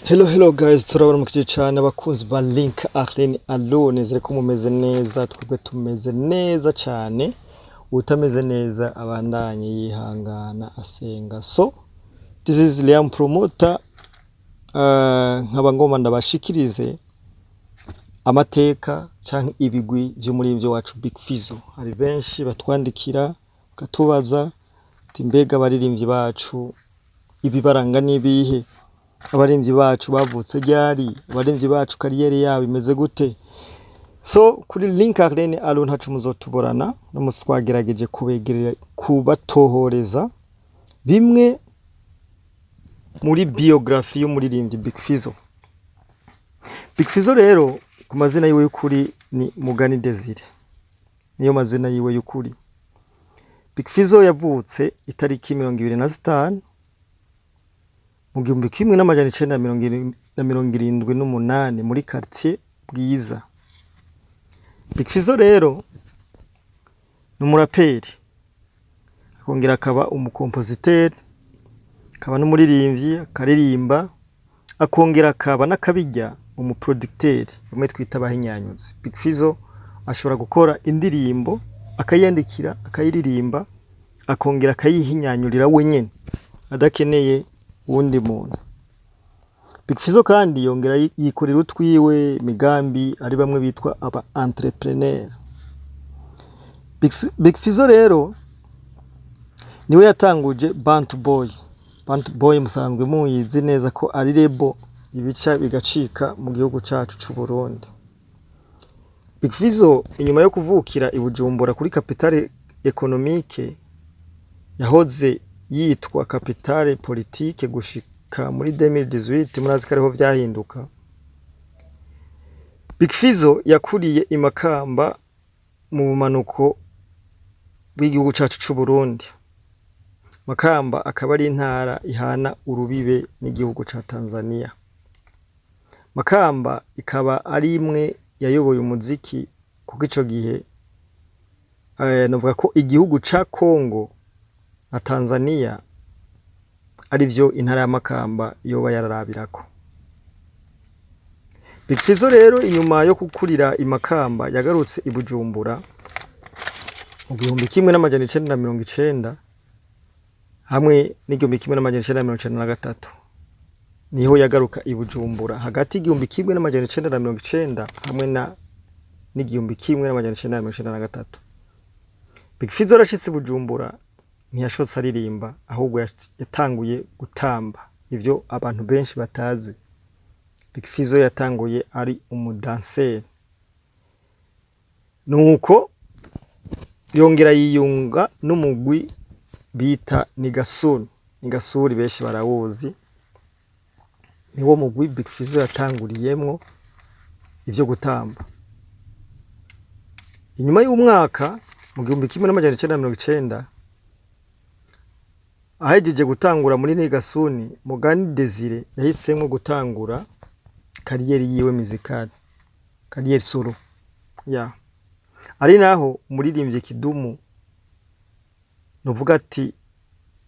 Hello, hello guys, turabaramukije cyane abakunzi ba Link Arlene. Allo, nizere ko mumeze neza, twebwe tumeze neza cyane. Utameze neza abandanye yihangana asenga. So this is Liam Promoter, nkaba ngomba ndabashikirize amateka canke ibigwi vy'umuririmbyi wacu Big Fizzo. Hari benshi batwandikira bakatubaza ati: "Mbega abaririmbyi bacu ibibaranga n'ibihe? Abaririmbyi bacu bavutse ryari? Abaririmbyi bacu carrière yabo imeze gute?" So kuri Link Arlene Allo ntaco muzotuborana. No musi twagerageje kubegerera, kubatohoreza bimwe muri biographie y'umuririmbyi Big Fizzo. Big Fizzo rero ku mazina yiwe y'ukuri ni Mugani Desire, niyo mazina yiwe y'ukuri. Big Fizzo yavutse itariki 25 mu 1978 muri quartier Bwiza. Big Fizzo rero ni umuraperi, akongera akaba umukompositeri, akaba n'umuririmbyi, akaririmba, akongera akaba n'akabijya umuproducteur, bamwe twita abahinyanyuzi. Big Fizzo ashobora gukora indirimbo, akayiyandikira, akayiririmba, akongera akayihinyanyurira we nyene adakeneye uwundi muntu. Big Fizzo kandi yongera yikorera utwiwe imigambi, ari bamwe bitwa aba entrepreneur. Big Fizzo rero niwe yatanguje Bantu Boy. Bantu Boy musanzwe muyizi neza ko ari label ibica bigacika mu gihugu cacu c'u Burundi. Big Fizzo inyuma yo kuvukira i Bujumbura kuri capitale économique yahoze yitwa capitale politique gushika muri 2018, murazi ko ariho vyahinduka. Big Fizzo yakuriye i Makamba mu bumanuko bw'igihugu cacu c'u Burundi. Makamba akaba ari intara ihana urubibe n'igihugu ca Tanzania. Makamba ikaba ari imwe yayoboye umuziki, kuko ico gihe novuga ko igihugu ca Congo na Tanzania arivyo intara ya Makamba yoba yararabirako. Big Fizzo rero inyuma yo gukurira i Makamba yagarutse i Bujumbura mu 1990 hamwe n'1993, niho yagaruka i Bujumbura hagati y'1990 hamwe na n'1993. Big Fizzo arashitse i Bujumbura ntiyashotse aririmba, ahubwo yatanguye gutamba, ivyo abantu benshi batazi. Big Fizzo yatanguye ari umudanseri, nuko yongera yiyunga n'umugwi bita Nigasuri. Nigasuri benshi barawuzi, niwo mugwi Big Fizzo yatanguriyemwo ivyo gutamba. Inyuma y'umwaka, mu 1990, ahejeje gutangura muri Nigasuni, Mugani Desire yahisemwo gutangura carrière yiwe musicale, carrière solo ya ari naho umuririmbyi Kidumu novuga ati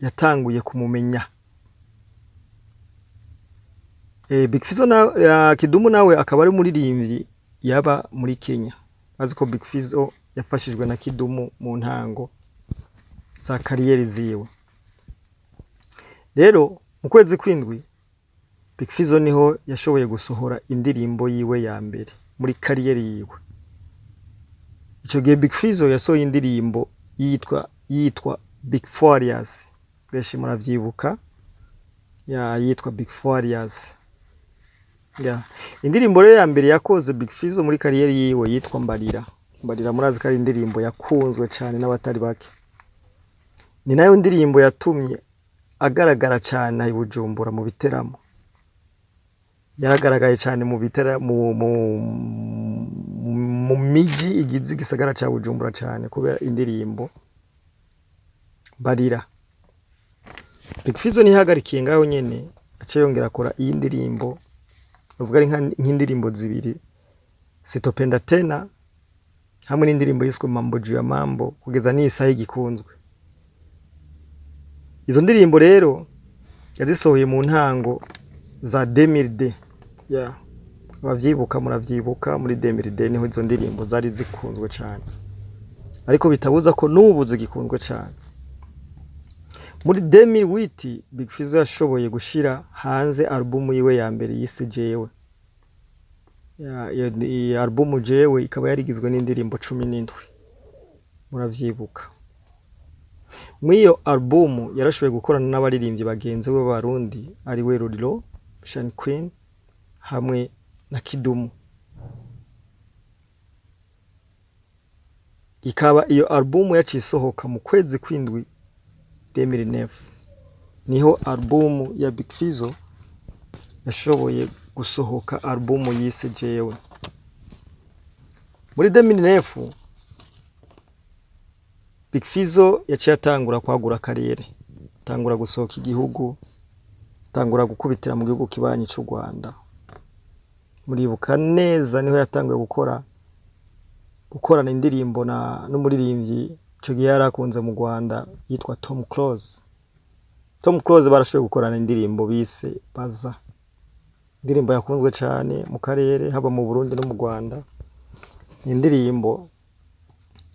yatanguye kumumenya. Big Fizzo na Kidumu nawe akaba ari umuririmbyi yaba muri Kenya. Azi ko Big Fizzo yafashijwe na Kidumu mu ntango za carrière ziwe. Rero mu kwezi kw'indwi Big Fizzo niho yashoboye gusohora indirimbo yiwe ya mbere muri carrière yiwe. Ico gihe Big Fizzo yasohoye indirimbo yitwa Big Farious, benshi muravyibuka, ya yitwa Big Farious. Ya indirimbo rero ya mbere yakoze Big Fizzo muri carrière yiwe yitwa Mbarira. Mbarira murazi ko ari indirimbo yakunzwe cane n'abatari bake, ni nayo ndirimbo yatumye agaragara cane i Bujumbura mu biteramo. Yaragaragaye cane mu bitera mu miji igize igisagara ca Bujumbura cane kubera indirimbo Mbarira. Big Fizzo ntihagarikiye ngaho nyene, aciye yongera akora iyi ndirimbo, uvuga ari nk'indirimbo zibiri, Sitopenda Tena hamwe n'indirimbo yiswe Mambo Juu ya Mambo, kugeza n'isaha igikunzwe. Izo ndirimbo rero yazisohoye mu ntango za 2002. Yeah. Abavyibuka muravyibuka, muri 2002 niho izo ndirimbo zari zikunzwe cane, ariko bitabuza ko n'ubu zigikunzwe cane. Muri 2008 Big Fizzo yashoboye gushira hanze alubumu yiwe ya mbere yise Jewe. Iyi alubumu Jewe ikaba yarigizwe n'indirimbo 17, muravyibuka. Mw'iyo alubumu yarashoboye gukorana n'abaririmbyi bagenzi be b'Abarundi, ariwe Ruriro, Shani Queen hamwe na Kidumu. Ikaba iyo alubumu yaciye isohoka mu kwezi kw'indwi 2009. Niho alubumu ya Big Fizzo yashoboye gusohoka, alubumu yise Jewe. Muri 2009 Big Fizzo yaciye atangura kwagura akarere, atangura gusohoka igihugu, atangura gukubitira mu gihugu kibanyi c'u Rwanda. Muribuka neza niho yatanguye gukorana indirimbo na n'umuririmbyi ico gihe yari akunze mu Rwanda yitwa Tom Close. Tom Close barashoboye gukorana indirimbo bise Baza, indirimbo yakunzwe cane mu karere, haba mu Burundi no mu Rwanda. Ni indirimbo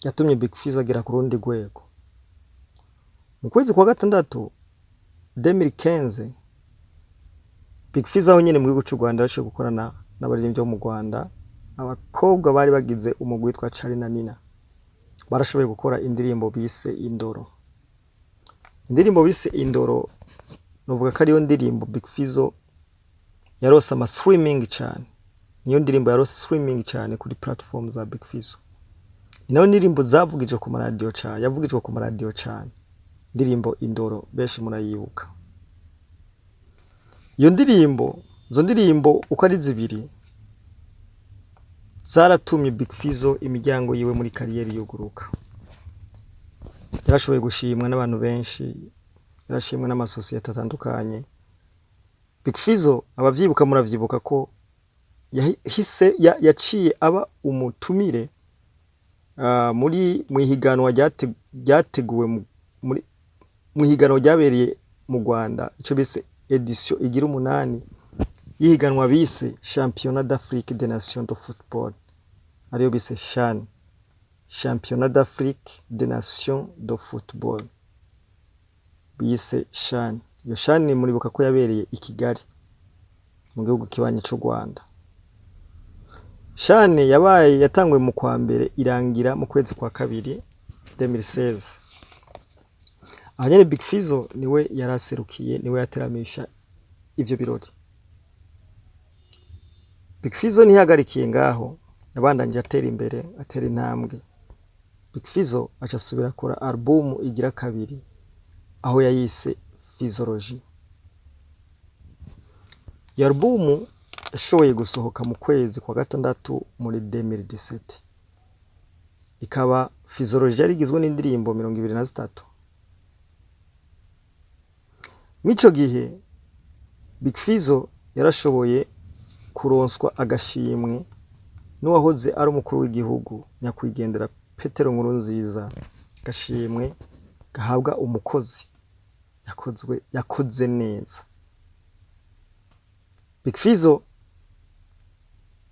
yatumye Big Fizzo agera ku rundi rwego. Mu kwezi kwa gatandatu 2015 Big Fizzo aho nyene mu gihugu c'u Rwanda yarashoboye gukorana n'abaririmbyi bo mu Rwanda, abakobwa bari bagize umugwi witwa Charly na Nina. Barashoboye gukora indirimbo bise Indoro. Indirimbo bise Indoro novuga ko ariyo ndirimbo Big Fizzo yarose ama streaming cane. Niyo ndirimbo yarose streaming cane kuri platform za Big Fizzo. Ni nayo ndirimbo zavugijwe ku maradiyo cane, yavugijwe ku maradiyo cane. Indirimbo Indoro benshi murayibuka. Iyo ndirimbo, izo ndirimbo uko ari zibiri zaratumye Big Fizzo imiryango yiwe muri kariyeri yuguruka. Yarashoboye gushimwa n'abantu benshi, yarashimwe n'amasosiyete atandukanye. Big Fizzo abavyibuka muravyibuka ko yahise yaciye aba umutumire muri mw'ihiganwa ryateguwe muri mw'ihiganwa ryabereye mu Rwanda, ico bise édition igira 8 y'ihiganwa bise Championnat d'Afrique des Nations de Football, ariyo bise CHAN, Championnat d'Afrique des Nations de Football bise CHAN. Iyo CHAN muribuka ko yabereye i Kigali mu gihugu kibanyi c'u Rwanda. CHAN yabaye yatanguye mu kwa mbere irangira mu kwezi kwa kabiri 2016. Aho nyene Big Fizzo niwe yaraserukiye, niwe yateramisha ivyo birori. Big Fizzo ntiyahagarikiye ngaho, yabandanije atera imbere, atera intambwe. Big Fizzo aca asubira akora alubumu igira kabiri, aho yayise Fizzology. Iyo alubumu yashoboye gusohoka mu kwezi kwa gatandatu muri 2017. Ikaba Fizzology yari igizwe n'indirimbo 23. Mw'ico gihe Big Fizzo yarashoboye kuronswa agashimwe n'uwahoze ari umukuru w'igihugu nyakwigendera Petero Nkurunziza, agashimwe gahabwa umukozi yakoze neza. Big Fizzo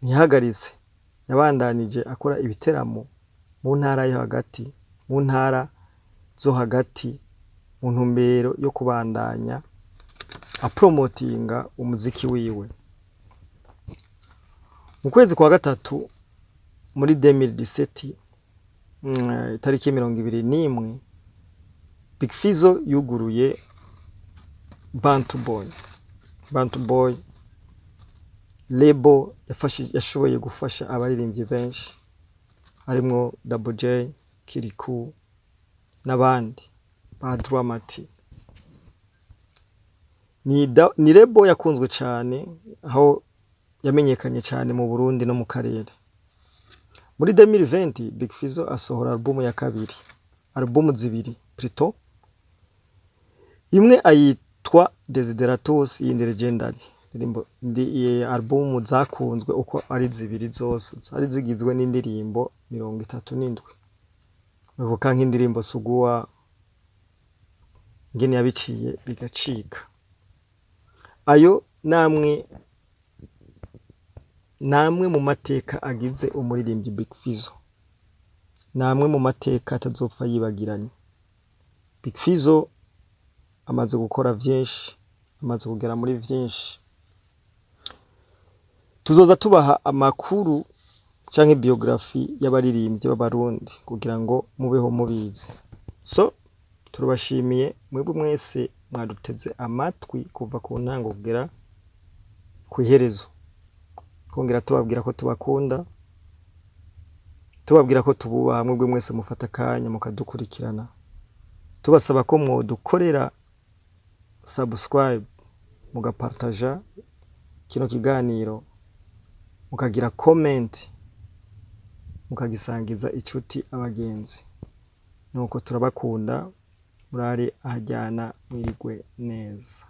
ntiyahagaritse, yabandanije akora ibiteramo mu ntara yo hagati, mu ntara zo hagati, mu ntumbero yo kubandanya apromotinga umuziki wiwe. Mu kwezi kwa gatatu muri 2017, itariki 21, Big Fizzo yuguruye Bantu Boy. Bantu Boy label yashoboye gufasha abaririmbyi benshi harimwo Double J, Kirikou n'abandi ba Dramati. Ni label yakunzwe cane, aho yamenyekanye cane mu Burundi no mu karere. Muri 2020 Big Fizzo asohora album ya kabiri, album zibiri plutôt, imwe ayitwa Desideratus, iyindi Legendary. Indirimbo ndi album zakunzwe uko ari zibiri zose zari zigizwe n'indirimbo 37. Uribuka nk'indirimbo Sugua ingene yabiciye bigacika. Ayo Namwe namwe mu mateka agize umuririmbyi Big Fizzo, namwe mu mateka atazopfa yibagiranye. Big Fizzo amaze gukora vyinshi, amaze kugera muri vyinshi. Tuzoza tubaha amakuru canke biographie y'abaririmbyi b'Abarundi kugira ngo mubeho mubizi. So turabashimiye mwebwe mwese mwaduteze amatwi kuva ku ntango kugera kw'iherezo. Twongera tubabwira ko tubakunda, tubabwira ko tububaha mwebwe mwese mufata akanya mukadukurikirana, tubasaba ko mwodukorera subscribe, mugapartaja kino kiganiro, mukagira comment, mukagisangiza inshuti, abagenzi. Nuko turabakunda, murare aharyana, mwirigwe neza.